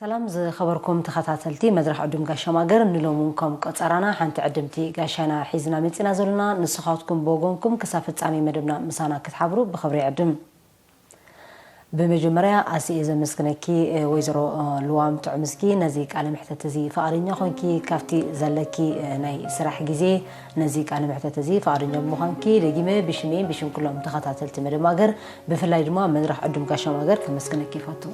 ሰላም ዝኸበርኩም ተኸታተልቲ መድረኽ ዕዱም ጋሻ ማገር፣ ንሎሚ እውን ከም ቆጸራና ሓንቲ ዕድምቲ ጋሻና ሒዝና መጺና ዘለና። ንስኻትኩም ብወገንኩም ክሳብ ፍጻሜ መደብና ምሳና ክትሓብሩ ብኽብሪ ይዕድም። ብመጀመርያ ኣስየ ዘመስግነኪ፣ እ፣ ወይዘሮ፣ እ፣ ልዋም ጥዑምስኪ፣ ነዚ ቃለ መሕተት እዚ ፍቓደኛ ኾንኪ ካብቲ ዘለኪ፣ እ፣ ናይ ስራሕ ግዜ ነዚ ቃለ መሕተት እዚ ፍቓደኛ ብምዃንኪ ደጊመ ብሽመይን ብሽም ኩሎም ተኸታተልቲ መደብ ማገር፣ ብፍላይ ድማ መድረኽ ዕዱም ጋሻ ማገር ከመስግነኪ ይፈቱ።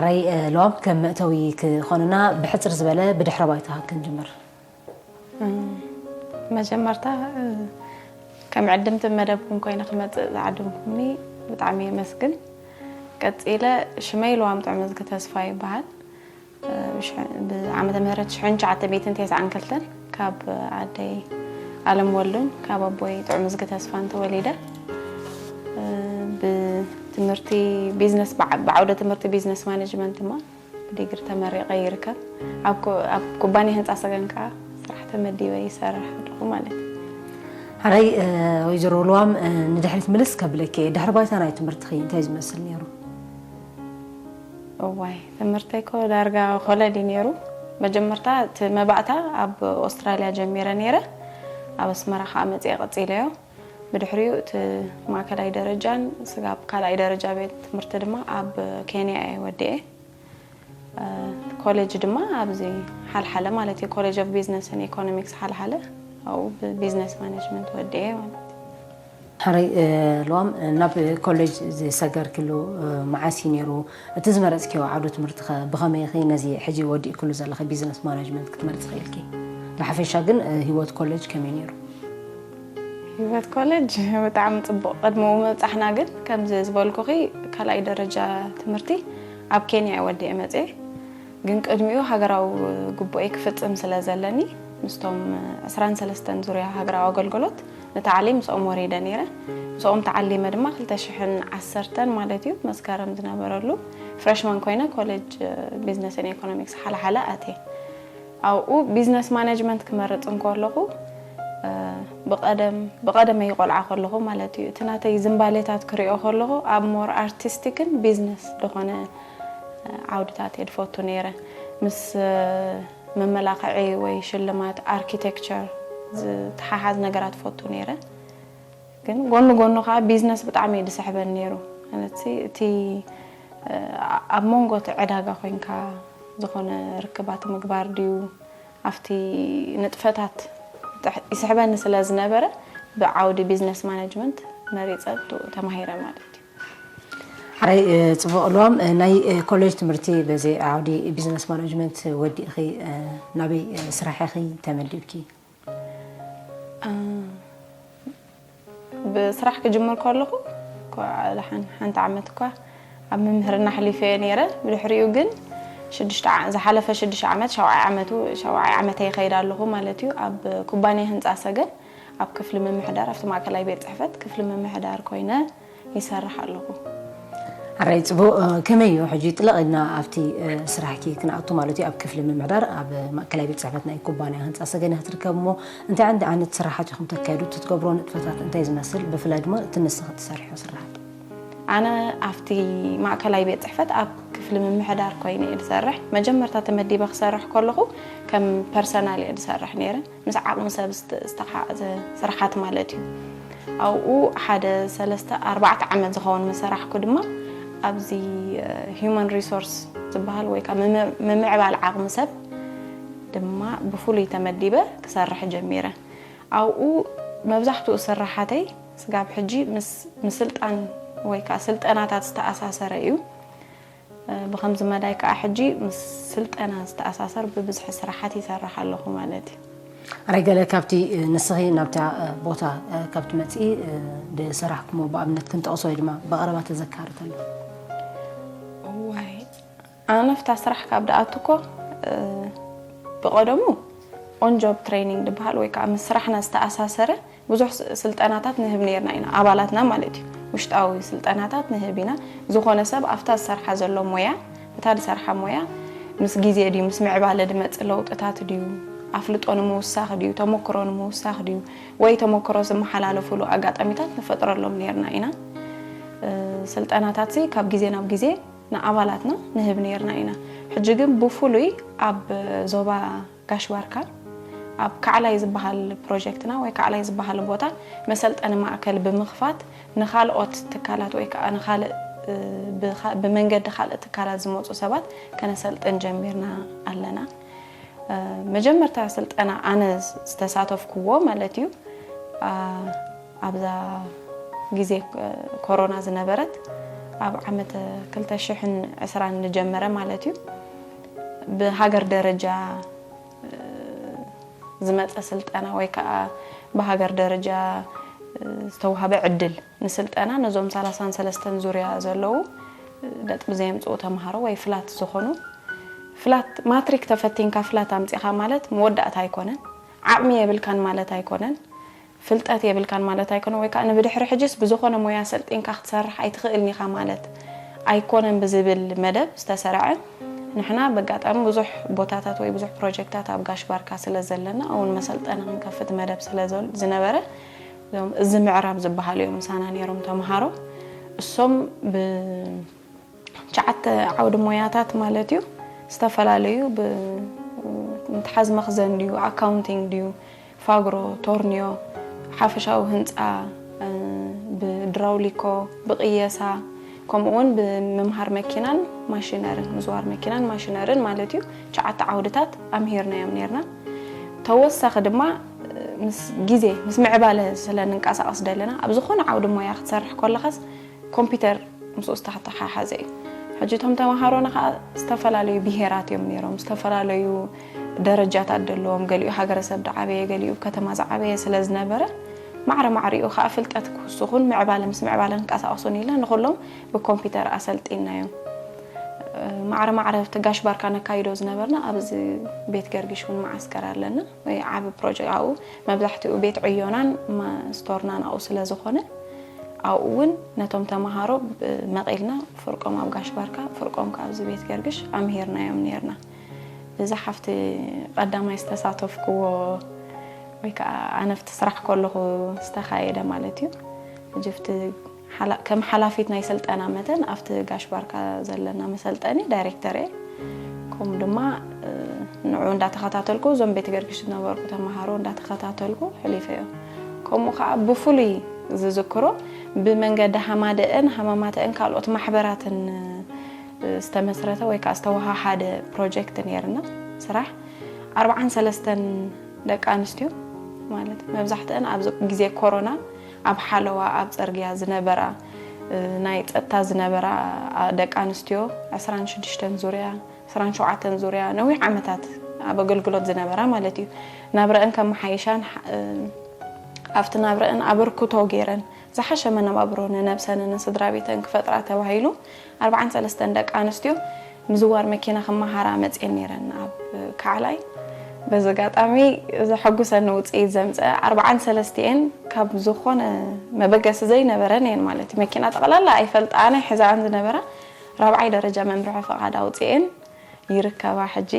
ራይ፣ እ፣ ልዋም ከም መእተዊ ክኾንና ብሕጽር ዝበለ ብድሕረ ባይታ ክንጅምር። እም፣ መጀመርታ፣ እ፣ ከም ዕድምቲ መደብኩም ኮይነ ክመጽእ ዝዓደምኩምኒ ብጣዕሚ የመስግን። ቀጺለ ሽመይ ልዋም ጥዑምዝጊ ተስፋ ይበሃል። እ፣ ብሽ-፣ ብዓመተ ምህረት ሽሕን ትሽዓተ ሚእትን ተስዓን ክልተን ካብ ኣደይ ኣለም ወልዱን ካብ ኣቦይ ጥዑምዝጊ ተስፋን ተወሊደ። እ፣ ብትምህርቲ ቢዝነስ፣ ብዓ-፣ ብዓውደ ትምህርቲ ቢዝነስ ማኔጅመንት ድማ ብዲግሪ ተመሪቐ ይርከብ። ኣብ ኩ-፣ ኣብ ኩባንያ ህንፃ ሰገን ከዓ ስራሕ ተመዲበ ይሰርሕ ኣለኹ ማለት እዩ። ሓራይ፣ እ፣ ወይዘሮ ልዋም፣ እ፣ ንድሕሪት ምልስ ከብለኪ፣ ድሕሪ ባይታ ናይ ትምህርትኺ እንታይ ዝመስል ነይሩ? እዋይ፣ ትምህርተይ እኮ ዳርጋ ኮለል እዩ ነይሩ። መጀመርታ እቲ መባእታ ኣብ ኣውስትራልያ ጀሚረ ነይረ፣ ኣብ ኣስመራ ከዓ መፅየ ቀፂለዮ። ብድሕሪኡ እቲ ማእከላይ ደረጃን ስጋብ ካልኣይ ደረጃ ቤት ትምህርቲ ድማ ኣብ ኬንያ እየ ወዲኤ። እ፣ ኮሌጅ ድማ ኣብዚ ሓልሓለ ማለት እዩ፣ ኮሌጅ ኦፍ ቢዝነስን ኢኮኖሚክስ ሓልሓለ፣ ኣብኡ ብቢዝነስ ማኔጅመንት ወዲኤ ማለት እዩ። ሕራይ፣ እ፣ ልዋም፣ እ፣ ናብ ኮሌጅ ዝሰገርክሉ፣ እ፣ መዓስ እዩ ነይሩ? እቲ ዝመረጽክዮ ዓውዲ ትምህርቲ ኸ ብኸመይ ኢኺ ነዚ ሕጂ ወዲእክሉ ዘለኺ ቢዝነስ ማናጅመንት ክትመርጺ ኽኢልኪ? ብሓፈሻ ግን፣ እ፣ ህይወት ኮሌጅ ከመይ ነይሩ? ህይወት ኮሌጅ ብጣዕሚ ጽቡቕ። ቅድሚ ምብጻሕና ግን ከምዚ ዝበልኩኺ ካልኣይ ደረጃ ትምህርቲ ኣብ ኬንያ እየ ወዲኤ መጽየ። ግን ቅድሚኡ ሃገራዊ ግቡኤ ክፍጽም ስለ ዘለኒ ምስቶም ዕስራን ሰለስተን ዙርያ ሃገራዊ ኣገልግሎት ንታዕሊም ምስኦም ወሪደ ነይረ። ምስኦም ተዓሊመ ድማ ክልተ ሽሕን ዓሰርተን ማለት እዩ መስከረም ዝነበረሉ ፍሬሽማን ኮይነ ኮሌጅ ቢዝነስን ኢኮኖሚክስ ሓለሓለ ኣትየ። ኣብኡ ቢዝነስ ማኔጅመንት ክመርጽ እንከለኹ፣ እ፣ ብቐደም፣ ብቐደመይ ቆልዓ ከለኹ ማለት እዩ፣ እቲ ናተይ ዝንባሌታት ክሪኦ ከለኹ ኣብ ሞር ኣርቲስቲክን ቢዝነስ ዝኾነ፣ እ፣ ዓውድታት እየ ዝፈቱ ነይረ። ምስ፣ እ፣ መመላኽዒ ወይ ሽልማት ኣርኪቴክቸር ዝተሓሓዝ ነገራት ፈቱ ነይረ። ግን ጎኒ ጎኑ ከዓ ቢዝነስ ብጣዕሚ እዩ ዝስሕበኒ ነይሩ። ማለት እቲ፣ እ፣ ኣብ መንጎ እቲ ዕዳጋ ኮይንካ ዝኾነ ርክባት ምግባር ድዩ፣ ኣብቲ ንጥፈታት ጥሕ-፣ ይስሕበኒ ስለ ዝነበረ ብዓውዲ ቢዝነስ ማኔጅመንት መሪጸ ብኡ ተማሂረ ማለት እዩ። ሕራይ፣ እ፣ ጽቡቕ ልዋም፣ እ፣ ናይ፣ እ፣ ኮሌጅ ትምህርቲ በዚ ዓውዲ ቢዝነስ ማኔጅመንት ወዲእኺ፣ እ፣ ናበይ፣ እ፣ ስራሕ ኢኺ ተመዲብኪ? እ፣ ብስራሕ ክጅምር ከለኹ እኳ ደሓን ሓንቲ ዓመት እኳ ኣብ ምምህርና ኣሕሊፈዮ ነይረ። ብድሕሪኡ ግን ሽዱሽተ ዓ-፣ ዝሓለፈ ሽዱሽተ ዓመት፣ ሻውዓይ ዓመቱ፣ ሻውዓይ ዓመተይ ይኸይድ ኣለኹ ማለት እዩ። ኣብ ኩባንያ ህንፃ ሰገን ኣብ ክፍሊ ምምሕዳር፣ ኣብቲ ማእከላይ ቤት ጽሕፈት ክፍሊ ምምሕዳር ኮይነ ይሰርሕ ኣለኹ። ሕራይ ጽቡቕ፣ እ፣ ከመይ እዩ ሕጂ ጥልቕ ኢልና ኣብቲ፣ እ፣ ስራሕኪ ክንኣቱ ማለት እዩ? ኣብ ክፍሊ ምምሕዳር ኣብ ማእከላይ ቤት ጽሕፈት ናይ ኩባንያ ህንጻ ሰገን ክትርከብ እሞ እንታይ ዓይነት ዓይነት ስራሓት ኢኹም ተካይዱ? እቲ ትገብሮ ንጥፈታት እንታይ ዝመስል? ብፍላይ ድማ እቲ ንስኺ ትሰርሕዮ ስራሓት። ኣነ ኣብቲ ማእከላይ ቤት ጽሕፈት ኣብ ክፍሊ ምምሕዳር ኮይነ እየ ዝሰርሕ። መጀመርታ ተመዲበ ክሰርሕ ከለኹ ከም ፐርሰናል እየ ዝሰርሕ ነይረ። ምስ ዓቕሚ ሰብ ዝተ-፣ ዝተሓሓዘ ስራሓት ማለት እዩ። ኣብኡ ሓደ ሰለስተ ኣርባዕተ ዓመት ዝኸውን ምስ ሰራሕኩ ድማ ኣብዚ፣ እ፣ ሂውማን ሪሶርስ ዝበሃል ወይ ከዓ ምም-፣ ምምዕባል ዓቕሚ ሰብ ድማ ብፍሉይ ተመዲበ ክሰርሕ ጀሚረ። ኣብኡ መብዛሕትኡ ስራሓተይ ስጋብ ሕጂ ምስ ምስልጣን ወይ ከዓ ስልጠናታት ዝተኣሳሰረ እዩ። ብኸምዚ መዳይ ከዓ ሕጂ ምስ ስልጠና ዝተኣሳሰር ብብዝሒ ስራሓት ይሰርሕ ኣለኹ ማለት እዩ። ኣረ ገለ ካብቲ፣ እ፣ ንስኺ ናብታ፣ እ፣ ቦታ፣ እ፣ ካብ ትመጽኢ፣ እ፣ ዝሰራሕኩሞ ብኣብነት ክንጠቕሶ ወይ ድማ ብቐረባ ተዘካሪ ተሎ? እዋይ፣ ኣነ ኣብታ ስራሕ ካብ ደኣቱ እኮ፣ እ፣ ብቐደሙ ኦን ጆብ ትሬኒንግ ዝበሃል ወይ ከዓ ምስ ስራሕና ዝተኣሳሰረ ብዙሕ ስ-፣ ስልጠናታት ንህብ ነይርና ኢና፣ ኣባላትና ማለት እዩ። ውሽጣዊ ስልጠናታት ንህብ ኢና። ዝኾነ ሰብ ኣብታ ዝሰርሓ ዘሎ ሞያ፣ እታ ዝሰርሓ ሞያ ምስ ግዜ ድዩ፣ ምስ ምዕባለ ዝመጽእ ለውጥታት ድዩ፣ ኣፍልጦ ንምውሳኽ ድዩ፣ ተመክሮ ንምውሳኽ ድዩ፣ ወይ ተመክሮ ዝመሓላለፉሉ ኣጋጣሚታት ንፈጥረሎም ነይርና ኢና። እ፣ ስልጠናታትሲ ካብ ግዜ ናብ ግዜ ንኣባላትና ንህብ ነይርና ኢና። ሕጂ ግን ብፍሉይ ኣብ ዞባ ጋሽ ባርካ ኣብ ካዕላይ ዝበሃል ፕሮጀክትና ወይ ካዕላይ ዝበሃል ቦታ መሰልጠኒ ማእከል ብምኽፋት ንኻልኦት ትካላት ወይ ከዓ ንኻልእ ብመንገዲ ካልእ ትካላት ዝመፁ ሰባት ከነሰልጥን ጀሚርና ኣለና። መጀመርታ ስልጠና ኣነ ዝተሳተፍኩዎ ማለት እዩ ኣብዛ ግዜ ኮሮና ዝነበረት ኣብ ዓመት ክልተ ሽሕን ዕስራን ዝጀመረ ማለት እዩ። ብሃገር ደረጃ ዝመፀ ስልጠና ወይ ከዓ ብሃገር ደረጃ ዝተዋሃበ ዕድል ንስልጠና ነዞም ሰላሳን ሰለስተን ዙርያ ዘለዉ ነጥቢ ዘየምፅኡ ተምሃሮ ወይ ፍላት ዝኾኑ ፍላት ማትሪክ ተፈቲንካ ፍላት ኣምፂኻ ማለት መወዳእታ ኣይኮነን። ዓቕሚ የብልካን ማለት ኣይኮነን። ፍልጠት የብልካን ማለት ኣይኮነን። ወይ ከዓ ንብድሕሪ ሕጅስ ብዝኾነ ሞያ ሰልጢንካ ክትሰርሕ ኣይትኽእልን ኢኻ ማለት ኣይኮነን ብዝብል መደብ ዝተሰርዐ ንሕና በጋጣሚ ብዙሕ ቦታታት ወይ ብዙሕ ፕሮጀክታት ኣብ ጋሽ ባርካ ስለ ዘለና እውን መሰልጠኒ ክንከፍት መደብ ስለ ዝነበረ እዚ ምዕራብ ዝበሃሉ እዮም ምሳና ነይሮም ተምሃሮ እሶም ብ ትሽዓተ ዓውዲ ሞያታት ማለት እዩ ዝተፈላለዩ ምትሓዝ መኽዘን ድዩ ኣካውንቲንግ ድዩ ፋግሮ ቶርኒዮ ሓፈሻዊ ህንፃ ብድራውሊኮ ብቅየሳ ከምኡ እውን ብምምሃር መኪናን ማሽነርን ምዝዋር መኪናን ማሽነርን ማለት እዩ ትሽዓተ ዓውድታት ኣምሂርናዮም ነርና ተወሳኺ ድማ ምስ ግዜ ምስ ምዕባለ ስለ ንንቀሳቀስ ደለና ኣብ ዝኾነ ዓውዲ ሞያ ክትሰርሕ ከለኻስ ኮምፒውተር ምስኡ ዝተሓሓሓዘ እዩ። ሕጂ እቶም ተምሃሮና ከዓ ዝተፈላለዩ ብሄራት እዮም ነይሮም፣ ዝተፈላለዩ ደረጃታት ዘለዎም፣ ገሊኡ ሃገረሰብ ዝዓበየ፣ ገሊኡ ከተማ ዝዓበየ ስለ ዝነበረ ማዕረ ማዕሪኡ ከዓ ፍልጠት ክውስኹን ምዕባለ ምስ ምዕባለ ክንቀሳቀሱን ኢልና ንኩሎም ብኮምፒውተር ኣሰልጢናዮም። ማዕረ ማዕረ እቲ ጋሽ ባርካ ነካይዶ ዝነበርና ኣብዚ ቤት ገርጊሽ እውን መዓስከር ኣለና። ዓቢ ፕሮጀክት ኣብኡ መብዛሕትኡ ቤት ዕዮናን ስቶርናን ኣብኡ ስለ ዝኾነ ኣብኡ እውን ነቶም ተምሃሮ መቒልና ፍርቆም ኣብ ጋሽ ባርካ ፍርቆም ካብዚ ቤት ገርግሽ ኣምሂርናዮም ነርና። እዚ ሓፍቲ ቀዳማይ ዝተሳተፍክዎ ወይ ከዓ ኣነፍቲ ስራሕ ከለኹ ዝተኻየደ ማለት እዩ። ሕጂ ከም ሓላፊት ናይ ስልጠና መተን ኣብቲ ጋሽ ባርካ ዘለና መሰልጠኒ ዳይሬክተር እየ። ከምኡ ድማ ንዑ እንዳተኸታተልኩ እዞም ቤት ገርግሽ ዝነበርኩ ተምሃሮ እንዳተኸታተልኩ ሕሊፈ እዮም። ከምኡ ከዓ ብፍሉይ ዝዝክሮ ብመንገዲ ሃማደአን ሃማማተአን ካልኦት ማሕበራትን ዝተመስረተ ወይ ከዓ ዝተወሃሃደ ፕሮጀክት ነርና ስራሕ ኣርባዓን ሰለስተን ደቂ ኣንስትዮ ማለት መብዛሕትአን ኣብ ግዜ ኮሮና ኣብ ሓለዋ ኣብ ፅርግያ ዝነበራ ናይ ፀጥታ ዝነበራ ደቂ ኣንስትዮ ዕስራን ሽዱሽተን ዙርያ ዕስራን ሸውዓተን ዙርያ ነዊሕ ዓመታት ኣብ ኣገልግሎት ዝነበራ ማለት እዩ ናብረአን ከመሓይሻን ኣብቲ ናብረአን ኣበርክቶ ገይረን ዝሓሸ መነባብሮ ንነብሰንን ንስድራ ቤተን ክፈጥራ ተባሂሉ ኣርባዓን ሰለስተን ደቂ ኣንስትዮ ምዝዋር መኪና ክመሃራ መፅየን ነይረን ኣብ ካዕላይ በዚ ኣጋጣሚ ዘሐጉሰኒ ውፅኢት ዘምፀአ ኣርባዓን ሰለስቲኤን ካብ ዝኾነ መበገሲ ዘይነበረን እየን ማለት እዩ መኪና ጠቕላላ ኣይፈልጣ ኣነ ሕዛኣን ዝነበራ ራብዓይ ደረጃ መምርሒ ፈቓድ ኣውፅኤን ይርከባ ሕጂ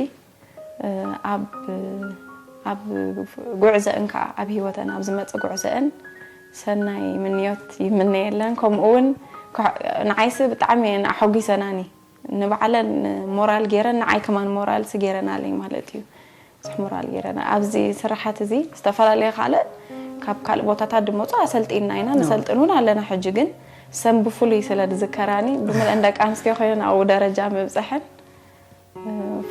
ኣብ ኣብ ጉዕዘአን ከዓ ኣብ ህይወተን ኣብ ዝመፀ ጉዕዘአን ሰናይ ምንዮት ይምነየለን ከምኡ እውን ንዓይሲ ብጣዕሚ እየን ኣሐጒሰናኒ ንባዕለን ሞራል ገይረን ንዓይ ከማን ሞራልሲ ገይረናለይ ማለት እዩ ብዙሕ ሞራል ገይረና ኣብዚ ስራሓት እዚ ዝተፈላለዩ ካልእ ካብ ካልእ ቦታታት ድመፁ ኣሰልጢና ኢና ንሰልጥን እውን ኣለና ሕጂ ግን ሰም ብፍሉይ ስለ ዝዝከራኒ ብምልአን ደቂ ኣንስትዮ ኮይነን ኣብኡ ደረጃ ምብፀሐን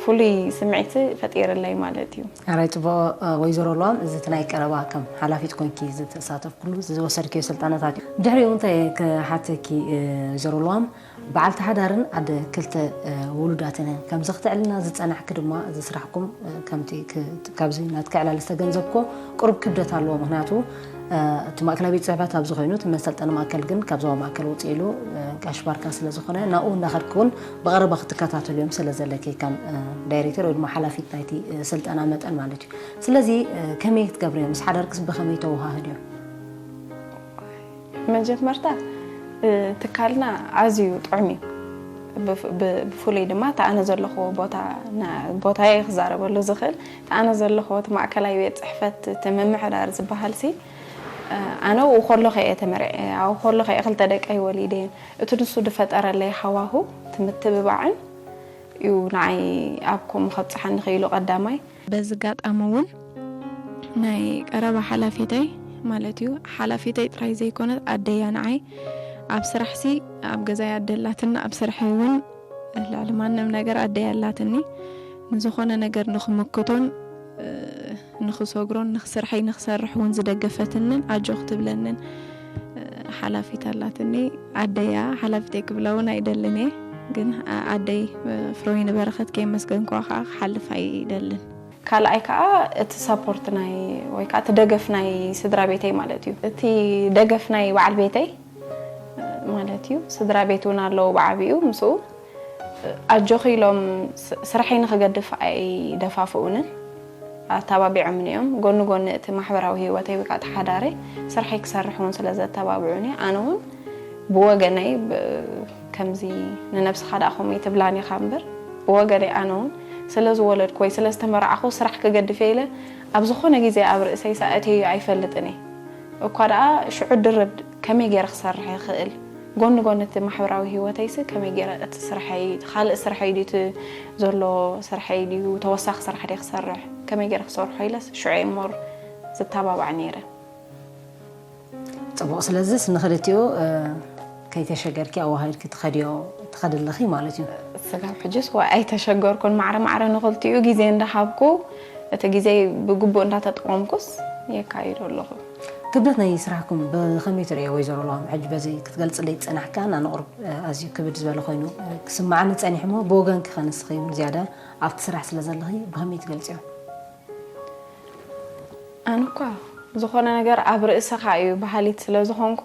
ፍሉይ ስምዒት ፈጢርለይ ማለት እዩ። ኣራይ ጽቡቕ ወይዘሮ ለዋም እዚ እቲ ናይ ቀረባ ከም ሓላፊት ኮንኪ ዝተሳተፍኩሉ ዝወሰድክዮ ስልጠናታት እዩ። ድሕሪኡ እንታይ ክሓተኪ ወይዘሮ ለዋም በዓልቲ ሓዳርን ኣደ ክልተ ውሉዳትን እያ። ከምዚ ክተዕልና ዝጸናሕኪ ድማ እዚ ስራሕኩም ከምቲ ካብዚ ናትኪ ዕላል ዝተገንዘብክዎ ቁሩብ ክብደት ኣለዎ። ምኽንያቱ እቲ ማእከላይ ቤት ጽሕፈት ኣብዚ ኮይኑ እቲ መሰልጠኒ ማእከል ግን ካብ ዞባ ማእከል ውፅእ ኢሉ ጋሽ ባርካ ስለ ዝኾነ ናብኡ እንዳኸድኪ እውን ብቐረባ ክትከታተልዮም ስለ ዘለኪ ከም ዳይሬክተር ወይ ድማ ሓላፊት ናይቲ ስልጠና መጠን ማለት እዩ። ስለዚ ከመይ ክትገብርዮ ምስ ሓዳርክስ ብኸመይ ተወሃህድዮ? መጀመርታ ትካልና ኣዝዩ ጥዑም እዩ። ብፍሉይ ድማ እቲ ኣነ ዘለኹዎ ቦታ ቦታየ ክዛረበሉ ዝኽእል እቲ ኣነ ዘለኹዎ እቲ ማእከላይ ቤት ፅሕፈት እቲ ምምሕዳር ዝበሃል ሲ ኣነ ኣብኡ ከለኹ እየ ተመርዐ ኣብኡ ከለኹ እየ ክልተ ደቀይ ወሊደ እቲ ንሱ ዝፈጠረለይ ሃዋሁ እቲ ምትብባዕን እዩ ንዓይ ኣብ ከምኡ ከብጽሓኒ ክኢሉ ቀዳማይ። በዚ ኣጋጣሚ እውን ናይ ቀረባ ሓላፊተይ ማለት እዩ፣ ሓላፊተይ ጥራይ ዘይኮነት ኣደያ ንዓይ ኣብ ስራሕሲ ኣብ ገዛይ ኣደ ኣላትና፣ ኣብ ስርሐይ እውን ልዕሊ ማንም ነገር ኣደይ ኣላትኒ። ንዝኾነ ነገር ንኽምክቶን፣ እ፣ ንኽሰግሮን ንኽስርሐይ ንኽሰርሕ እውን ዝደገፈትንን ኣጆኽ ትብለንን፣ እ፣ ሓላፊት ኣላትኒ። ኣደያ ሓላፊተይ ክብላ እውን ኣይደልን እየ። ግን ኣ-፣ ኣደይ፣ እ፣ ፍረወይኒ በረኸት ከየመስገንክዋ ከዓ ክሓልፍ ኣይደልን። ካልኣይ ከዓ እቲ ሰፖርት ናይ፣ ወይ ከዓ እቲ ደገፍ ናይ ስድራ ቤተይ ማለት እዩ። እቲ ደገፍ ናይ በዓል ቤተይ ማለት እዩ። ስድራ ቤት እውን ኣለዉ ብዓቢኡ ምስኡ ኣጆኺ ኢሎም ስ-፣ ስርሐይ ንኽገድፍ ኣይደፋፍኡንን፣ ኣተባቢዖምኒ እዮም። ጎኒ ጎኒ እቲ ማሕበራዊ ህይወተይ ወይ ከዓ እቲ ሓዳረይ ስርሐይ ክሰርሕ እውን ስለ ዘተባብዑኒ፣ ኣነ እውን ብወገነይ ብ-፣ ከምዚ ንነብስኻ ደኣ ከምኡ ትብላን ኢኻ እምበር፣ ብወገነይ ኣነ እውን ስለ ዝወለድኩ ወይ ስለ ዝተመርዓኹ ስራሕ ክገድፍ እየ ኢለ ኣብ ዝኾነ ግዜ ኣብ ርእሰይ ሰኣእተዮ ኣይፈልጥን እየ። እኳ ደኣ ሽዑ ድርብ ከመይ ገይረ ክሰርሕ ይኽእል? ጎኒ ጎኒ እቲ ማሕበራዊ ህይወተይሲ ከመይ ገይረ እቲ ስርሐይ፣ ካልእ ስርሐይ ድዩ እቲ ዘሎ ስርሐይ ድዩ፣ ተወሳኺ ስራሕ ድየ ክሰርሕ? ከመይ ገይረ ክሰርሖ ኢለስ ሽዑ እየ ሞር ዝተባባዕ ነይረ። ጽቡቕ። ስለዚስ ንኽልቲኡ፣ እ፣ ከይተሸገርኪ ኣዋሃሂድኪ ትኸድዮ፣ ትኸዲ ኣለኺ ማለት እዩ። ስጋብ ሕጅስ ዋ ኣይተሸገርኩን። ማዕረ ማዕረ ንኽልቲኡ ግዜ እንዳሃብኩ፣ እቲ ግዜ ብግቡእ እንዳተጠቐምኩስ የካይዶ ኣለኹ። ክብደት ናይ ስራሕኩም ብኸመይ ትርእዮ ወይዘሮ ለዋም? ሕጂ በዚ ክትገልጽለይ ዝጸናሕኪ ኣነ ንቑሩብ፣ እ፣ ኣዝዩ ክብድ ዝበለ ኮይኑ፣ እ፣ ክስምዓኒ ጸኒሑ እሞ ብወገንኪ ከ ንስኺ እውን ዝያዳ ኣብቲ ስራሕ ስለ ዘለኺ ብኸመይ ትገልጽዮ? ኣነ እኳ ዝኾነ ነገር ኣብ ርእስኻ እዩ በሃሊት ስለ ዝኾንኩ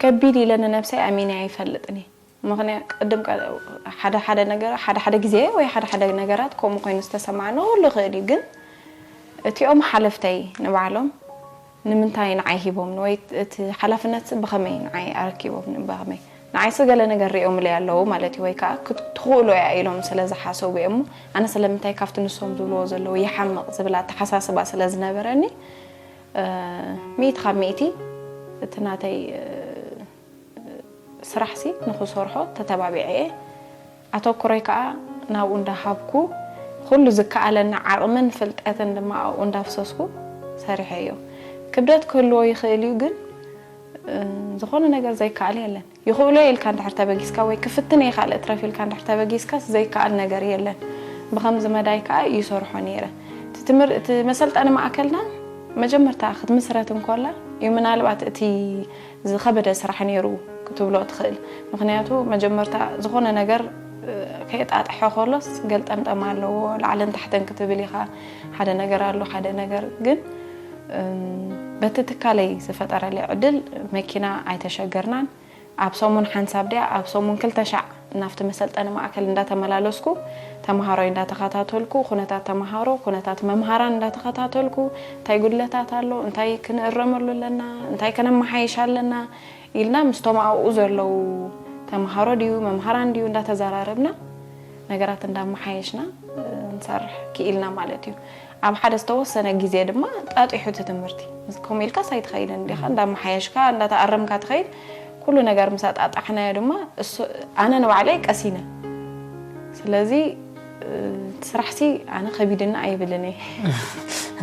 ከቢድ ኢለ ንነብሰይ ኣሚነ ኣይፈልጥን እየ። ምኽንያት ቅድም ቀ-፣ ሓደ ሓደ ነገር፣ ሓደ ሓደ ግዜ ወይ ሓደ ሓደ ነገራት ከምኡ ኮይኑ ዝተሰማዕኒ ክህሉ ይኽእል እዩ። ግን እቲኦም ሓለፍተይ ንባዕሎም ንምንታይ ንዓይ ሂቦምኒ ወይ እቲ ሓላፍነትሲ ብኸመይ ንዓይ ኣረኪቦምኒ? ብኸመይ ንዓይሲ ገለ ነገር ሪኦምለይ ኣለዉ ማለት እዩ፣ ወይ ከዓ ክት-፣ ትኽእሎ እያ ኢሎም ስለ ዝሓሰቡ እዮም። ኣነ ስለምንታይ ካብቲ ንሶም ዝብልዎ ዘለዉ ይሓምቕ ዝብል ኣተሓሳስባ ስለ ዝነበረኒ፣ እ፣ ሚእቲ ካብ ሚእቲ እቲ ናተይ፣ እ፣ ስራሕሲ ንኽሰርሖ ተተባቢዐ እየ። ኣተኩሮይ ከዓ ናብኡ እንዳሃብኩ፣ ኩሉ ዝከኣለኒ ዓቕምን ፍልጠትን ድማ ኣብኡ እንዳፍሰስኩ ሰሪሐዮ። ክብደት ክህልዎ ይኽእል እዩ፣ ግን፣ እ፣ ዝኾነ ነገር ዘይከኣል የለን። ይኽእሎ እየ ኢልካ እንድሕር ተበጊስካ ወይ ክፍትን እየ ካልእ ትረፍ ኢልካ እንድሕር ተበጊስካስ ዘይከኣል ነገር የለን። ብኸምዚ መዳይ ከዓ ይሰርሖ ነይረ። እቲ ትምህር-፣ እቲ መሰልጠኒ ማእከልና መጀመርታ ክትምስረት እንኮላ እዩ ምናልባት እቲ ዝኸበደ ስራሕ ነይሩ ክትብሎ ትኽእል። ምኽንያቱ መጀመርታ ዝኾነ ነገር፣ እ፣ ከየጣጥሐ ከሎስ ገልጠምጠም ኣለዎ፣ ላዕልን ታሕትን ክትብል ኢኻ። ሓደ ነገር ኣሎ፣ ሓደ ነገር ግን፣ እም፣ በቲ ትካለይ ዝፈጠረለይ ዕድል መኪና ኣይተሸገርናን። ኣብ ሰሙን ሓንሳብ ድያ፣ ኣብ ሰሙን ክልተ ሻዕ ናብቲ መሰልጠኒ ማእከል እንዳተመላለስኩ፣ ተምሃሮይ እንዳተኸታተልኩ፣ ኩነታት ተምሃሮ፣ ኩነታት መምሃራን እንዳተኸታተልኩ፣ እንታይ ጉድለታት ኣሎ፣ እንታይ ክንእረመሉ ኣለና፣ እንታይ ከነመሓይሽ ኣለና ኢልና ምስቶም ኣብኡ ዘለዉ ተምሃሮ ድዩ፣ መምሃራን ድዩ እንዳተዘራረብና ነገራት እንዳመሓየሽና፣ እ፣ ንሰርሕ ክኢልና ማለት እዩ። ኣብ ሓደ ዝተወሰነ ግዜ ድማ ጣጢሑ እቲ ትምህርቲ። ምስ-፣ ከምኡ ኢልካስ ኣይትኸይድን እንዲኻ፣ እንዳመሓየሽካ፣ እንዳተኣረምካ ትኸይድ። ኩሉ ነገር ምስ ኣጣጣሕናዮ ድማ እሱ፣ ኣነ ንባዕለይ ቀሲነ። ስለዚ፣ እ፣ እቲ ስራሕሲ ኣነ ከቢድና ኣይብልን እየ።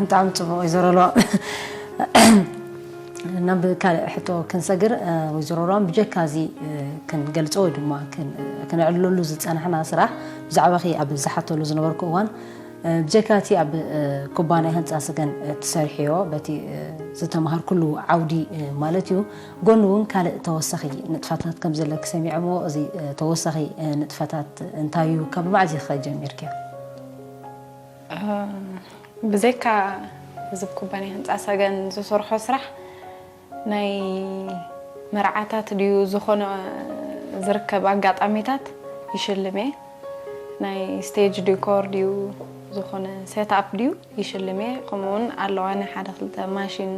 ብጣዕሚ ጽቡቕ ወይዘሮ ለዋም። ናብ ካልእ ሕቶ ክንሰግር፣ እ፣ ወይዘሮ ለዋም፣ ብጀካ እዚ፣ እ፣ ክንገልጾ ወይ ድማ ክን-፣ ክነዕልለሉ ዝጸናሕና ስራሕ፣ ብዛዕባኺ ኣብ ዝሓተሉ ዝነበርኩ እዋን፣ እ፣ ብጀካ እቲ ኣብ፣ እ፣ ኩባንያ ህንጻ ሰገን፣ እ፣ ትሰርሕዮ፣ በቲ፣ እ፣ ዝተምሃርኩሉ ዓውዲ፣ እ፣ ማለት እዩ፣ ጎኒ እውን ካልእ ተወሳኺ ንጥፈታት ከም ዘለኪ ሰሚዐ እሞ፣ እዚ፣ እ፣ ተወሳኺ፣ እ፣ ንጥፈታት እንታይ እዩ? ካብ መዓዝ ኢኺ ጀሚርክዮ? እ፣ ብዘይካ እዚ ኩባንያ ህንጻ ሰገን ዝሰርሖ ስራሕ፣ ናይ መርዓታት ድዩ ዝኾነ ዝርከብ ኣጋጣሚታት ይሽልም እየ። ናይ ስቴጅ ዲኮር ድዩ ዝኾነ ሴትኣፕ ድዩ ይሽልም እየ። ከምኡውን ኣለዋኒ ሓደ ክልተ ማሽን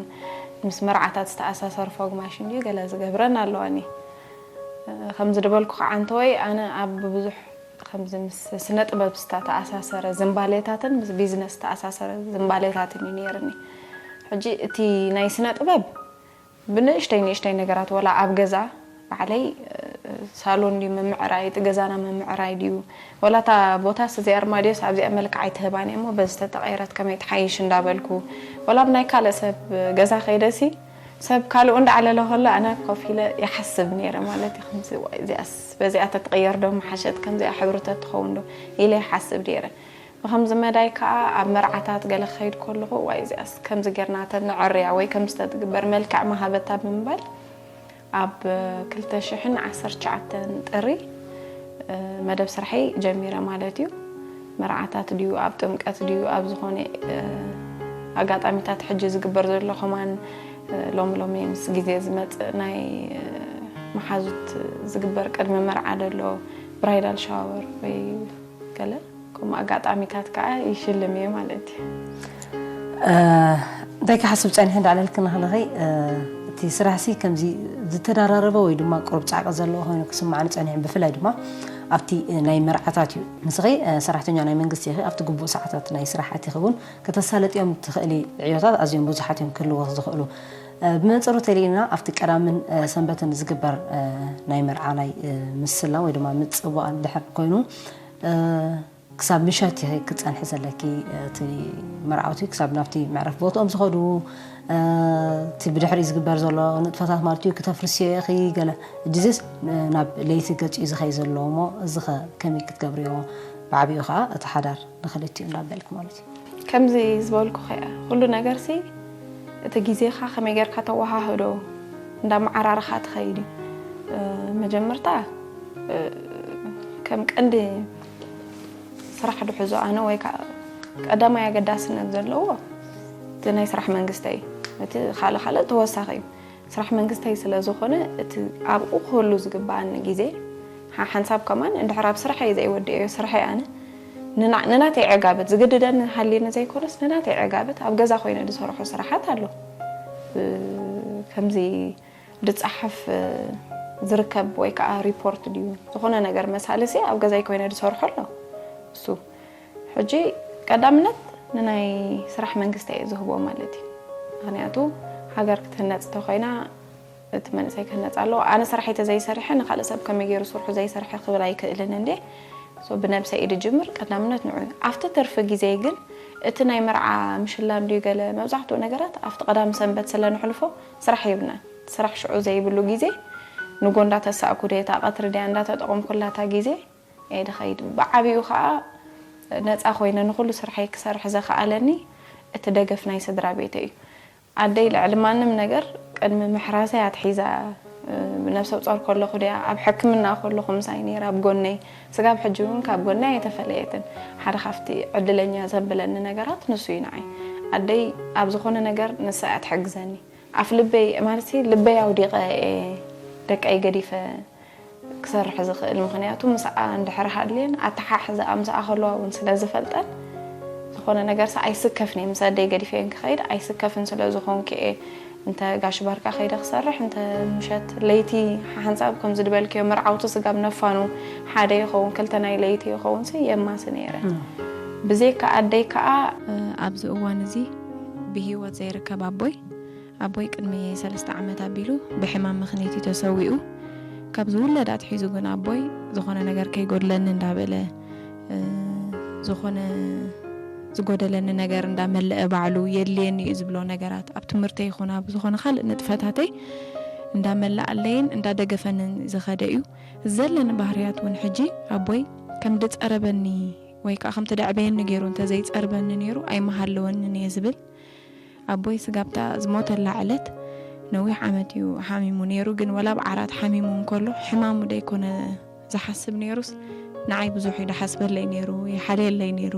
ምስ መርዓታት ዝተኣሳሰር ፎግ ማሽን ድዩ ገለ ዝገብረን ኣለዋኒ። ከምዚ ዝበልኩ ከዓ እንተወይ ኣነ ኣብ ብዙሕ ከምዚ ምስ ስነ ጥበብ ዝተኣሳሰረ ዝንባሌታትን ምስ ቢዝነስ ዝተኣሳሰረ ዝንባሌታትን እዩ ነይርኒ። ሕጂ እቲ ናይ ስነ ጥበብ ብንእሽተይ ንእሽተይ ነገራት ወላ ኣብ ገዛ ባዕለይ፣ እ፣ ሳሎን ድዩ ምምዕራይ፣ እቲ ገዛና ምምዕራይ ድዩ፣ ወላ እታ ቦታስ እዚኣ ኣርማድዮስ ኣብዚኣ መልክዕ ኣይትህባን እያ እሞ በዚ ተተቐይረት ከመይ ትሓይሽ እንዳበልኩ፣ ወላ ኣብ ናይ ካልእ ሰብ ገዛ ከይደሲ ሰብ ካልኡ እንዳዕለለ ከሎ ኣነ ኮፍ ኢለ ይሓስብ ነይረ ማለት እዩ። ከምዚ ዋይ እዚኣስ በዚኣ ተትቕየር ዶ ምሓሸት፣ ከምዚኣ ሕብሪ ተትኸውን ዶ ኢለ ይሓስብ ነይረ። ብኸምዚ መዳይ ከዓ ኣብ መርዓታት ገለ ክኸይድ ከለኹ ዋይ እዚኣስ ከምዚ ጌርና ተነዕርያ ወይ ከምዚ ተትግበር መልክዕ መሃበታ ብምባል ኣብ ክልተ ሽሕን ዓሰርተ ትሽዓተን ጥሪ መደብ ስርሐይ ጀሚረ ማለት እዩ። መርዓታት ድዩ ኣብ ጥምቀት ድዩ ኣብ ዝኾነ ኣጋጣሚታት ሕጂ ዝግበር ዘሎ ከማን ሎሚ ሎሚ ምስ ግዜ ዝመፅእ ናይ መሓዙት ዝግበር ቅድሚ መርዓ ዘሎ ብራይዳል ሻወር ወይ ገለ ከምኡ ኣጋጣሚታት ከዓ ይሽልም እየ ማለት እዩ። እንታይ ክሓስብ ፀኒሐ እንዳዕለልክ ንክለኸይ እቲ ስራሕሲ ከምዚ ዝተደራረበ ወይ ድማ ቁሩብ ፃዕቂ ዘለዎ ኮይኑ ክስማዕኒ ፀኒሑ ብፍላይ ድማ ኣብቲ ናይ መርዓታት እዩ። ንስኺ ሰራሕተኛ ናይ መንግስቲ ኢኺ ኣብቲ ግቡእ ሰዓታት ናይ ስራሕ ኣቲኺ እውን ከተሳለጥዮም ትኽእሊ ዕዮታት ኣዝዮም ብዙሓት እዮም ክህልዎ ዝኽእሉ። ብመንፅሩ ተሊእና ኣብቲ ቀዳምን ሰንበትን ዝግበር ናይ መርዓ ናይ ምስላ ወይ ድማ ምፅዋዕ ድሕር ኮይኑ ክሳብ ምሸት ኢኺ ክፀንሒ ዘለኪ እቲ መርዓውቲ ክሳብ ናብቲ መዕረፍ ቦትኦም ዝኸዱ እቲ ብድሕሪ ዝግበር ዘሎ ንጥፈታት ማለት እዩ ክተፍርስዮ ኢኺ ገለ እጅዚስ ናብ ለይቲ ገፂኡ ዝኸይ ዘለዎ እሞ እዚ ከ ከመይ ክትገብርዮ ብዓብኡ ከዓ እቲ ሓዳር ንክልቲኡ እንዳበልክ ማለት እዩ ከምዚ ዝበልኩ ከያ ኩሉ ነገር ሲ እቲ ግዜኻ ከመይ ጌርካ ተወሃህዶ እንዳመዓራርኻ ትኸይድ እዩ መጀመርታ ከም ቀንዲ ስራሕ ድሕዞ ኣነ ወይ ከዓ ቀዳማይ ኣገዳስነት ዘለዎ እቲ ናይ ስራሕ መንግስተይ እቲ ካልእ ካልእ ተወሳኺ እዩ ስራሕ መንግስተይ ስለ ዝኾነ እቲ ኣብኡ ክህሉ ዝግባኣኒ ግዜ ሓንሳብ ከማን እንድሕር ኣብ ስራሕ እየ ዘይወድእዮ ስርሐይ ኣነ ንናተይ ዕጋበት ዝግድደኒ ሃልየኒ ዘይኮነስ ንናተይ ዕጋበት ኣብ ገዛ ኮይነ ዝሰርሖ ስራሓት ኣሎ ከምዚ ድፀሓፍ ዝርከብ ወይ ከዓ ሪፖርት ድዩ ዝኾነ ነገር መሳልሲ ኣብ ገዛይ ኮይነ ዝሰርሖ ኣሎ እሱ ሕጂ ቀዳምነት ንናይ ስራሕ መንግስቲ እየ ዝህቦ ማለት እዩ ምክንያቱ ሃገር ክትህነፅ ተኮይና እቲ መንእሰይ ክህነፅ ኣለዎ ኣነ ስራሐይ ተዘይሰሪሐ ንካልእ ሰብ ከመይ ገይሩ ስርሑ ዘይሰርሐ ክብል ኣይክእልን እንዴ ብነብሰ ኢድ ጅምር ቀዳምነት ንዑ ኣብቲ ትርፊ ግዜ ግን እቲ ናይ መርዓ ምሽላም ድዩ ገለ መብዛሕትኡ ነገራት ኣብቲ ቀዳም ሰንበት ስለ ንሕልፎ ስራሕ የብልናን ስራሕ ሽዑ ዘይብሉ ግዜ ንጎ እንዳተሳእኩ ድየ እታ ቀትሪ ድያ እንዳተጠቐምኩላ እታ ግዜ እየ ድኸይድ ብዓብኡ ከዓ ነፃ ኮይነ ንኩሉ ስርሐይ ክሰርሕ ዘኽኣለኒ እቲ ደገፍ ናይ ስድራ ቤተይ እዩ ኣደይ ልዕሊ ማንም ነገር ቅድሚ ምሕራሰይ ኣትሒዛ ነብሰ ብፀር ከለኹ ድያ ኣብ ሕክምና ከለኹ ምሳይ ነይራ ኣብ ጎነይ ስጋብ ሕጂ እውን ካብ ጎነይ ኣይተፈለየትን ሓደ ካብቲ ዕድለኛ ዘብለኒ ነገራት ንሱ እዩ ንዓይ ኣደይ ኣብ ዝኾነ ነገር ንሳ እያ ትሕግዘኒ ኣፍ ልበይ ማለት ልበይ ኣውዲቐ እየ ደቀይ ገዲፈ ክሰርሕ ዝኽእል ምኽንያቱ ምስኣ እንድሕር ሃልየን ኣተሓሕዝኣ ምስኣ ከለዋ እውን ስለ ዝፈልጠን ዝኾነ ነገርሲ ኣይስከፍን እየ ምስ ኣደይ ገዲፈየን ክኸይድ ኣይስከፍን ስለ ዝኾንኩ እየ እንተ ጋሽ ባርካ ከይደ ክሰርሕ እንተ ምሸት ለይቲ ሓንሳብ ከም ዝድበልክዮ መርዓውቲ ስጋብ ነፋኑ ሓደ ይኸውን ክልተ ናይ ለይቲ ይኸውን ሲ የማሲ ነይረ ብዘይካ ኣደይ ከዓ ኣብዚ እዋን እዚ ብሂወት ዘይርከብ ኣቦይ ኣቦይ ቅድሚ ሰለስተ ዓመት ኣቢሉ ብሕማም ምኽንያት እዩ ተሰዊኡ። ካብ ዝውለድ ኣትሒዙ ግን ኣቦይ ዝኾነ ነገር ከይጎድለኒ እንዳበለ ዝኾነ ዝጎደለኒ ነገር እንዳመለአ ባዕሉ የድልየኒ እዩ ዝብሎ ነገራት ኣብ ትምህርተይ ይኹን ኣብ ዝኾነ ካልእ ንጥፈታተይ እንዳመላኣለይን እንዳደገፈንን ዝኸደ እዩ። ዘለኒ ባህርያት እውን ሕጂ ኣቦይ ከም ድፀረበኒ ወይ ከዓ ከም ትደዕበየኒ ገይሩ እንተዘይፀርበኒ ነይሩ ኣይምሃለወንን እየ ዝብል ኣቦይ ስጋብታ ዝሞተላ ዕለት ነዊሕ ዓመት እዩ ሓሚሙ ነይሩ ግን ወላ ብዓራት ሓሚሙ እንከሎ ሕማሙ ደይኮነ ዝሓስብ ነይሩስ ንዓይ ብዙሕ እዩ ድሓስበለይ ነይሩ ይሓልየለይ ነይሩ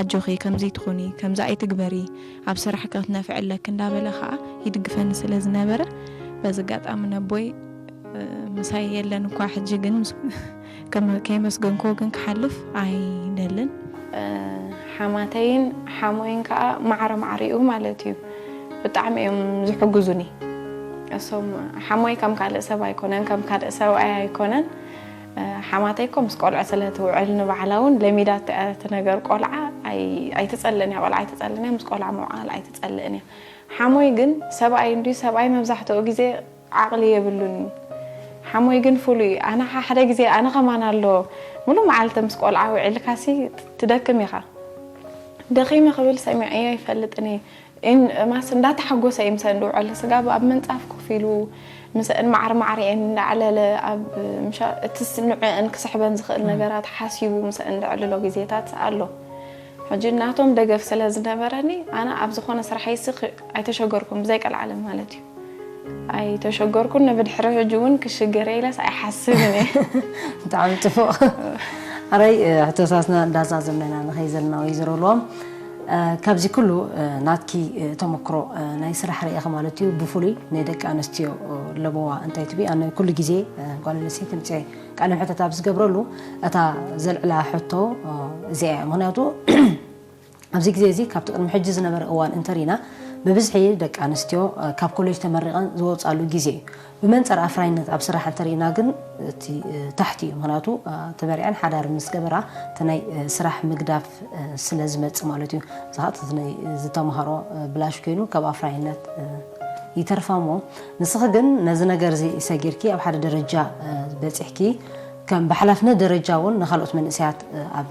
ኣጆኺ ከምዚ ትኹኒ ከምዚ ኣይትግበሪ ኣብ ስራሕ ክትነፍዕ ኣለክ እንዳበለ ከዓ ይድግፈኒ ስለ ዝነበረ በዚ ኣጋጣሚ ነቦይ ምሳይ የለን እኳ ሕጂ ግን ከይመስገንኮ ግን ክሓልፍ ኣይደልን ሓማተይን ሓሞይን ከዓ ማዕረ ማዕሪኡ ማለት እዩ ብጣዕሚ እዮም ዝሕግዙኒ እሶም ሓሞይ ከም ካልእ ሰብ ኣይኮነን ከም ካልእ ሰብኣይ ኣይኮነን ሓማተይ ኮ ምስ ቆልዑ ስለ ትውዕል ንባዕላ እውን ለሚዳቶ እያ እቲ ነገር ቆልዓ ኣይትፀልእን እያ ቆልዓ ኣይትፀልእን እያ ምስ ቆልዓ ምውዓል ኣይትፀልእን እያ ሓሞይ ግን ሰብኣይ እንዲ ሰብኣይ መብዛሕትኡ ግዜ ዓቕሊ የብሉን እዩ ሓሞይ ግን ፍሉይ እዩ። ኣነ ሓደ ግዜ ኣነ ከማን ኣሎ፣ ሙሉ መዓልቲ ምስ ቆልዓ ውዒልካሲ ትደክም ኢኻ። ደኺመ ክብል ሰሚዐዮ ኣይፈልጥን እየ። ማስ እንዳተሓጎሰ እዩ ምሰን ዝውዕል። ስጋብ ኣብ ምንጻፍ ኮፍ ኢሉ ምሰን ማዕር ማዕር እየን እንዳዕለለ ኣብ እቲ ንዕአን ክስሕበን ዝኽእል ነገራት ሓሲቡ ምሰን ዘዕልሎ ግዜታት ኣሎ። ሕጂ ናቶም ደገፍ ስለ ዝነበረኒ ኣነ ኣብ ዝኾነ ስራሕ ይስኽ ኣይተሸገርኩን፣ ብዘይ ቀልዓለም ማለት እዩ። ኣይተሸገርኩን፣ ንብድሕሪ ሕጂ እውን ክሽገር ኢለስ ኣይሓስብን እየ። ብጣዕሚ ፅቡቕ። ኣረይ ሕቶታትና እንዳዛዘምና ኢና ንኸይ ዘለና ወይ ዝረልዎም። ካብዚ ኩሉ ናትኪ ተመክሮ ናይ ስራሕ ርኢኺ ማለት እዩ፣ ብፍሉይ ናይ ደቂ ኣንስትዮ ለበዋ እንታይ ትብኢ? ኣነ ኩሉ ግዜ ጓል ኣንስተይቲ ምፅዐ ቃለ መሕተት ኣብ ዝገብረሉ እታ ዘልዕላ ሕቶ እዚኣ እያ። ምክንያቱ ኣብዚ ግዜ እዚ ካብቲ ቅድሚ ሕጂ ዝነበረ እዋን እንተሪና ብብዝሒ ደቂ ኣንስትዮ ካብ ኮሌጅ ተመሪቐን ዝወፃሉ ግዜ እዩ። ብመንፅር ኣፍራይነት ኣብ ስራሕ እንተሪና ግን እቲ ታሕቲ እዩ። ምክንያቱ ተመሪዐን ሓዳር ምስ ገበራ እቲ ናይ ስራሕ ምግዳፍ ስለ ዝመፅእ ማለት እዩ። እዚ ከዓ እቲ ናይ ዝተምሃሮ ብላሽ ኮይኑ ካብ ኣፍራይነት ይተርፋ እሞ ንስኺ ግን ነዚ ነገር እዚ ሰጊርኪ ኣብ ሓደ ደረጃ በፂሕኪ ከም ብሓላፍነት ደረጃ እውን ንካልኦት መንእሰያት ኣብ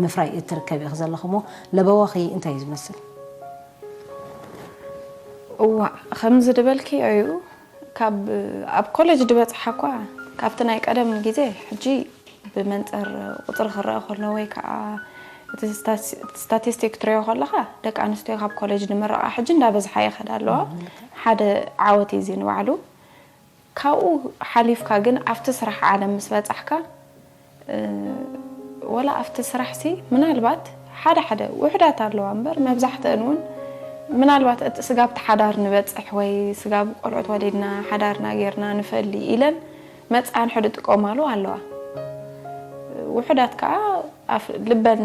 ምፍራይ እትርከቢ ኢኺ ዘለኺ እሞ ለበዋኺ እንታይ እዩ ዝመስል? እዋ ከምዚ ድበልክዮ እዩ። ካብ ኣብ ኮሌጅ ድበፅሓ እኳ ካብቲ ናይ ቀደም ግዜ ሕጂ ብመንፅር ቁፅሪ ክረአ ከሎ ወይ ከዓ እቲ ስታቲስቲክ ትሪኦ ከለካ ደቂ ኣንስትዮ ካብ ኮሌጅ ንምረቃ ሕጂ እንዳበዝሓ ይኸዳ ኣለዋ። ሓደ ዓወት እዩ እዚ ንባዕሉ። ካብኡ ሓሊፍካ ግን ኣብቲ ስራሕ ዓለም ምስ በፃሕካ ወላ ኣብቲ ስራሕ ሲ ምናልባት ሓደ ሓደ ውሕዳት ኣለዋ እምበር መብዛሕትአን እውን ምናልባት እቲ ስጋብ ሓዳር ንበፅሕ ወይ ስጋብ ቆልዑት ወሊድና ሓዳርና ጌርና ንፈሊ ኢለን መፅኣን ሕድ ጥቀማሉ ኣለዋ። ውሕዳት ከዓ ልበን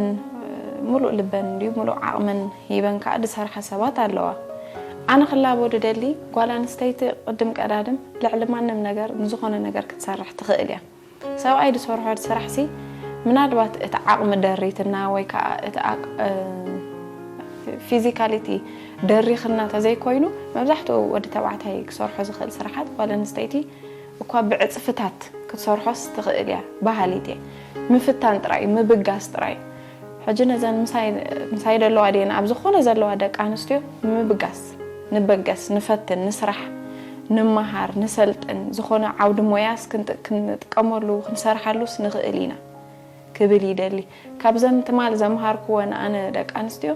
ሙሉእ ልበን እንዲዩ ሙሉእ ዓቕመን ሂበን ከዓ ዝሰርሓ ሰባት ኣለዋ። ኣነ ክላቦ ድደሊ ጓል ኣንስተይቲ ቅድም ቀዳድም ልዕሊ ማንም ነገር ንዝኾነ ነገር ክትሰርሕ ትኽእል እያ። ሰብኣይ ዝሰርሖ ስራሕ ሲ ምናልባት እቲ ዓቕሚ ደሪትና ወይ ከዓ እቲ physicality ደሪኽና ተዘይኮይኑ መብዛሕትኡ ወዲ ተባዕታይ ክሰርሖ ዝኽእል ስራሓት ጓል ኣንስተይቲ እኳ ብዕፅፍታት ክትሰርሖስ ትኽእል እያ በሃሊት እየ። ምፍታን ጥራይ ምብጋስ ጥራይ። ሕጂ ነዘን ምሳይ ዘለዋ ድየን ኣብ ዝኾነ ዘለዋ ደቂ ኣንስትዮ ምብጋስ ንበገስ ንፈትን ንስራሕ ንመሃር ንሰልጥን ዝኾነ ዓውዲ ሞያስ ክንጥቀመሉ ክንሰርሓሉስ ንኽእል ኢና ክብል ይደሊ። ካብዘን ትማል ዘምሃርክወን ኣነ ደቂ ኣንስትዮ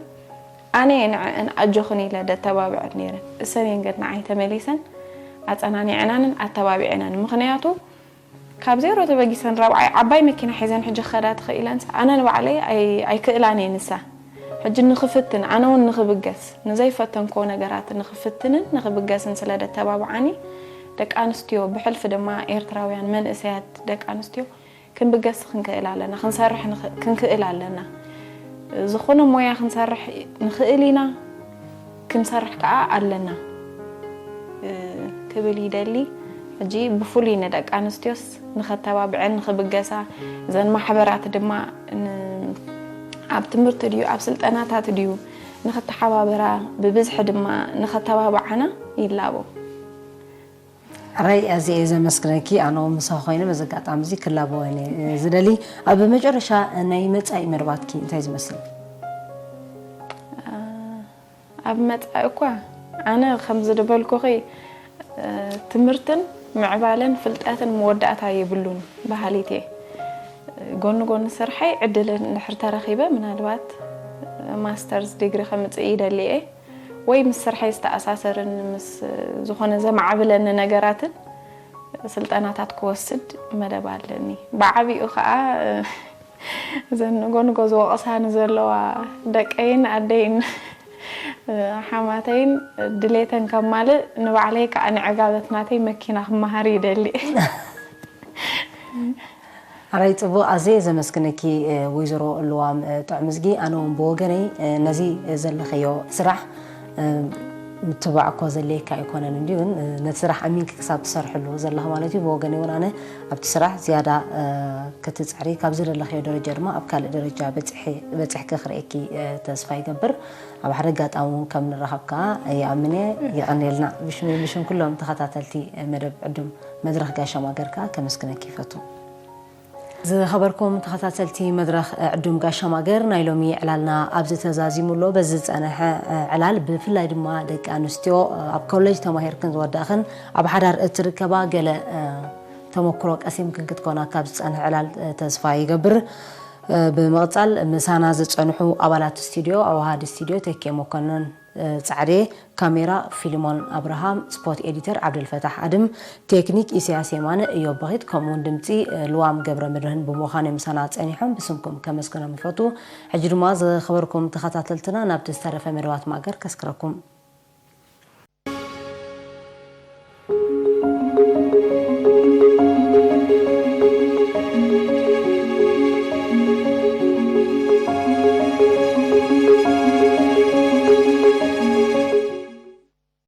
ኣነ እየ ንዐአን ኣጆኽን ኢለ ደተባብዐን ነይረ። እሰን እየን ግን ንዓይ ተመሊሰን ኣጸናኒዐናንን ኣተባቢዐናን። ምኽንያቱ ካብ ዜሮ ተበጊሰን ራብዓይ ዓባይ መኪና ሒዘን ሕጂ ክኸዳ ተኽኢለንስ ኣነ ንባዕለይ ኣይክእላን እየ ንሳ ሕጂ ንኽፍትን ኣነ እውን ንኽብገስ ንዘይፈተንክዎ ነገራት ንኽፍትንን ንኽብገስን ስለ ደተባብዓኒ ደቂ ኣንስትዮ ብሕልፊ ድማ ኤርትራውያን መንእሰያት ደቂ ኣንስትዮ ክንብገስ ክንክእል ኣለና፣ ክንሰርሕ ክንክእል ኣለና። ዝኾነ ሞያ ክንሰርሕ ንኽእል ኢና፣ ክንሰርሕ ከዓ ኣለና ክብል ይደሊ። ሕጂ ብፍሉይ ንደቂ ኣንስትዮስ ንኸተባብዐን ንኽብገሳ እዘን ማሕበራት ድማ ኣብ ትምህርቲ ድዩ ኣብ ስልጠናታት ድዩ ንኽተሓባበራ ብብዝሒ ድማ ንኸተባብዓና ይላቦ። ራይ ኣዚ እየ ዘመስግነኪ። ኣነ እውን ምሳኺ ኮይነ በዚ ኣጋጣሚ እዚ ክላበወን እየ ዝደሊ። ኣብ መጨረሻ ናይ መጻኢ መርባትኪ እንታይ ዝመስል? ኣብ መጻኢ እኳ ኣነ ከምዚ ዝበልኩኺ ትምህርትን ምዕባለን ፍልጠትን መወዳእታ የብሉን በሃሊት እየ። ጎኒ ጎኒ ስርሐይ ዕድል እንድሕር ተረኺበ ምናልባት ማስተርስ ዲግሪ ከምጽእ ይደሊ እየ። ወይ ምስ ስርሐይ ዝተኣሳሰርን ምስ ዝኾነ ዘማዕብለኒ ነገራትን ስልጠናታት ክወስድ መደብ ኣለኒ። ብዓቢኡ ከዓ እዘን ንጎንጎ ዝወቐሳኒ ዘለዋ ደቀይን ኣደይን ሓማተይን ድሌተን ከማልእ ንባዕለይ ከዓ ንዕጋበት ናተይ መኪና ክመሃር ይደሊ። ኣራይ ጽቡቕ ኣዘየ ዘመስግነኪ ወይዘሮ ልዋም ጥዑምዝጊ። ኣነ እውን ብወገነይ ነዚ ዘለኸዮ ስራሕ ምትባዕ እኮ ዘድልየካ ኣይኮነን እንዲ እውን ነቲ ስራሕ ኣሚንኪ ክሳብ ትሰርሕሉ ዘለኺ ማለት እዩ። ብወገነይ እውን ኣነ ኣብቲ ስራሕ ዝያዳ ክትፅዕሪ ካብ ዝደለኽዮ ደረጃ ድማ ኣብ ካልእ ደረጃ በፂሕኪ ክርእየኪ ተስፋ ይገብር። ኣብ ሓደ ኣጋጣሚ እውን ከም ንራኸብ ከዓ ይኣምን እየ። የቐንየልና ብሽመይ ብሽም ኩሎም ተኸታተልቲ መደብ ዕዱም መድረኽ ጋሻ ማገር ከኣ ከመስግነኪ ይፈቱ። ዝኸበርኩም ተኸታተልቲ መድረኽ ዕዱም ጋሻ ማገር፣ ናይ ሎሚ ዕላልና ኣብዚ ተዛዚሙ ኣሎ። በዚ ዝጸንሐ ዕላል ብፍላይ ድማ ደቂ ኣንስትዮ ኣብ ኮሌጅ ተማሂርክን ዝወዳእኽን ኣብ ሓዳር እትርከባ ገለ ተመክሮ ቀሲምክን ክትኮና ካብ ዝጸንሐ ዕላል ተስፋ ይገብር። ብምቕጻል ምሳና ዝጸንሑ ኣባላት ስቱዲዮ፣ ኣዋሃዲ ስቱዲዮ ተኬ መኮንን ጻዕዴ፣ ካሜራ ፊልሞን ኣብርሃም፣ ስፖት ኤዲተር ዓብደልፈታሕ ኣድም፣ ቴክኒክ ኢሳያስ የማነ፣ እዮብ በኺት፣ ከምኡውን ድምጺ ልዋም ገብረ መድህን ብምዃን እዮም ምሳና ጸኒሖም። ብስምኩም ከመስግኖም ይፈቱ። ሕጂ ድማ ዝኸበርኩም ተኸታተልትና ናብቲ ዝተረፈ መደባት ማገር ከስክረኩም።